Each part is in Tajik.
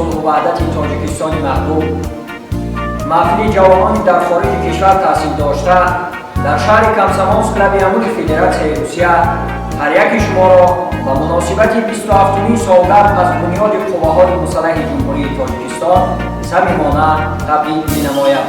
Сулҳу ваҳдати Тоҷикистони маҳбуб, маҳфили ҷавонони дар хориҷи кишвар таҳсил дошта дар шаҳри Комсомолск лаби Амури Федератсияи Русия ҳар яки шуморо ба муносибати 27-умин солгард аз бунёди қувваҳои мусаллаҳи Ҷумҳурии Тоҷикистон самимона табрик менамояд.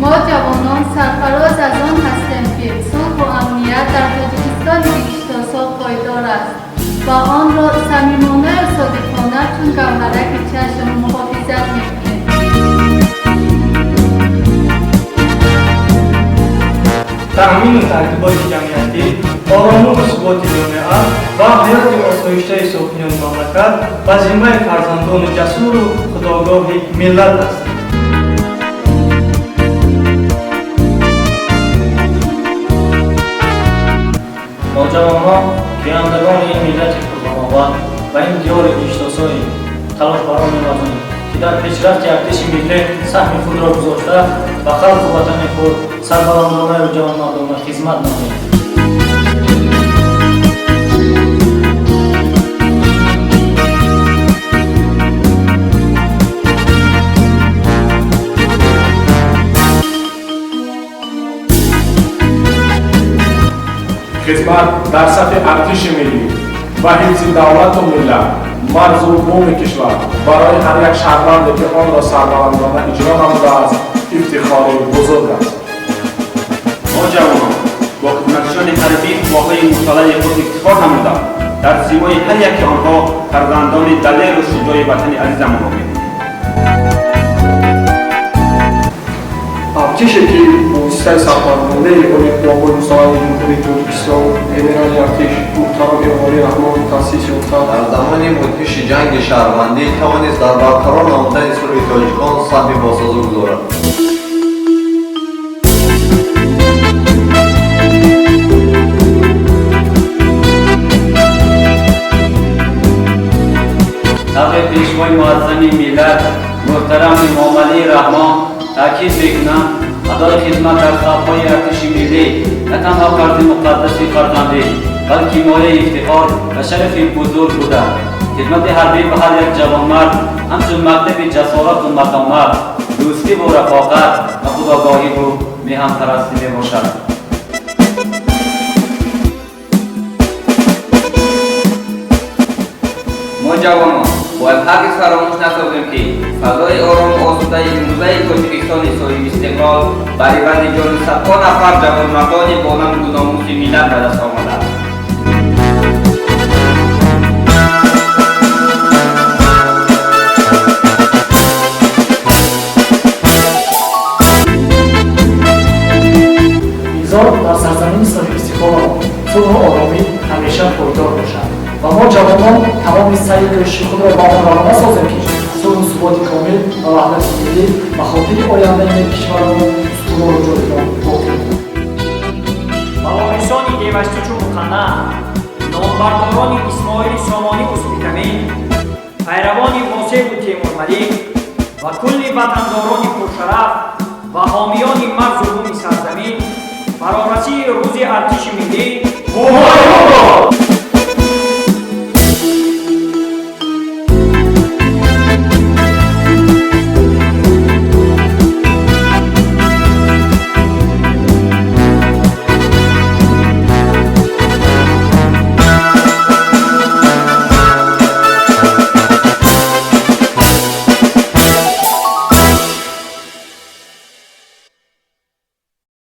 Мо ҷавонон сарфароз аз он ҳастем, ки сулҳу амният дар Тоҷикистони биҳиштосо пойдор аст ва онро самимонаю содиқона чун гавҳараки чашм муҳофизат мекунем. Таъмину тартиботи ҷамъиятӣ, оромиву суботи ҷомеа ва ҳаёти осоиштаи сокинони мамлакат вазифаи фарзандони ҷасуру худогоҳи миллат аст. Мо ҷавонон, гӯяндагони ин миллати пурбановат ва ин диёри биҳиштосоем, талош бар он меварзем, ки дар пешрафти артиши миллӣ саҳми худро гузошта, ба халқу ватани худ сарбаландонаю ҷавонмардона хизмат намоем. Хизмат дар сафи артиши миллӣ ва ҳифзи давлату миллат, марзу буми кишвар барои ҳар як шаҳрванде, ки онро сарбаландона иҷро намудааст, ифтихори бузург аст. Мо ҷавонон бо хизматчиёни ҳарбии қувваҳои мусаллаҳи худ ифтихор намуда, дар симои ҳар яки онҳо фарзандони далеру шуҷои ватани азизамонро мебинем. Артише, ки бо воситаи сарбаландонаи оли қувваҳои мусаллаҳи Ҷумҳурии Тоҷикистон, генерали артиш муҳтарам Эмомалӣ Раҳмон таъсис ёфта, дар замони мудҳиши ҷанги шаҳрвандӣ тавонист дар барқарор намудани сулҳи тоҷикон саҳми босазо гузорад. Тавре Пешвои муаззами миллат муҳтарам Эмомалӣ Раҳмон таъкид мекунанд, адои хизмат дар сафҳои артиши миллӣ на танҳо фарзи муқаддаси фарзандӣ, балки мояи ифтихор ва шарафи бузург буда, хизмати ҳарбӣ ба ҳар як ҷавонмард ҳамчун мактаби ҷасорату матонат, дӯстиву рафоқат ва худогоҳиву меҳанпарастӣ мебошад. Мо ҷавонон бояд ҳаргиз фаромӯш насозем, ки фазои орому осудаи имрӯзаи Тоҷикистони соҳибистиқлол бар ивази ҷони садҳо нафар ҷавонмардони бо нангу номуси миллат ба даст омадааст. Бигзор дар сарзамини соҳибистиқлоламон сулҳу оромӣ ҳамеша пойдор бошад ва мо ҷавонон тамоми саъю кӯшиши худро ба он равона созем, ки сулҳу суботи комил ва ваҳдати миллӣ ба хотири ояндаи неки кишварамон устувору ҷовидон боқӣ монад. Ба ворисони Деваштичу Муқанна, номбардорони Исмоили Сомониву Спитамин, пайравони Восеъву Темурмалик ва кулли ватандорони пуршараф ва ҳомиёни марзу буми сарзамин фарорасии рӯзи артиши миллӣ муборак!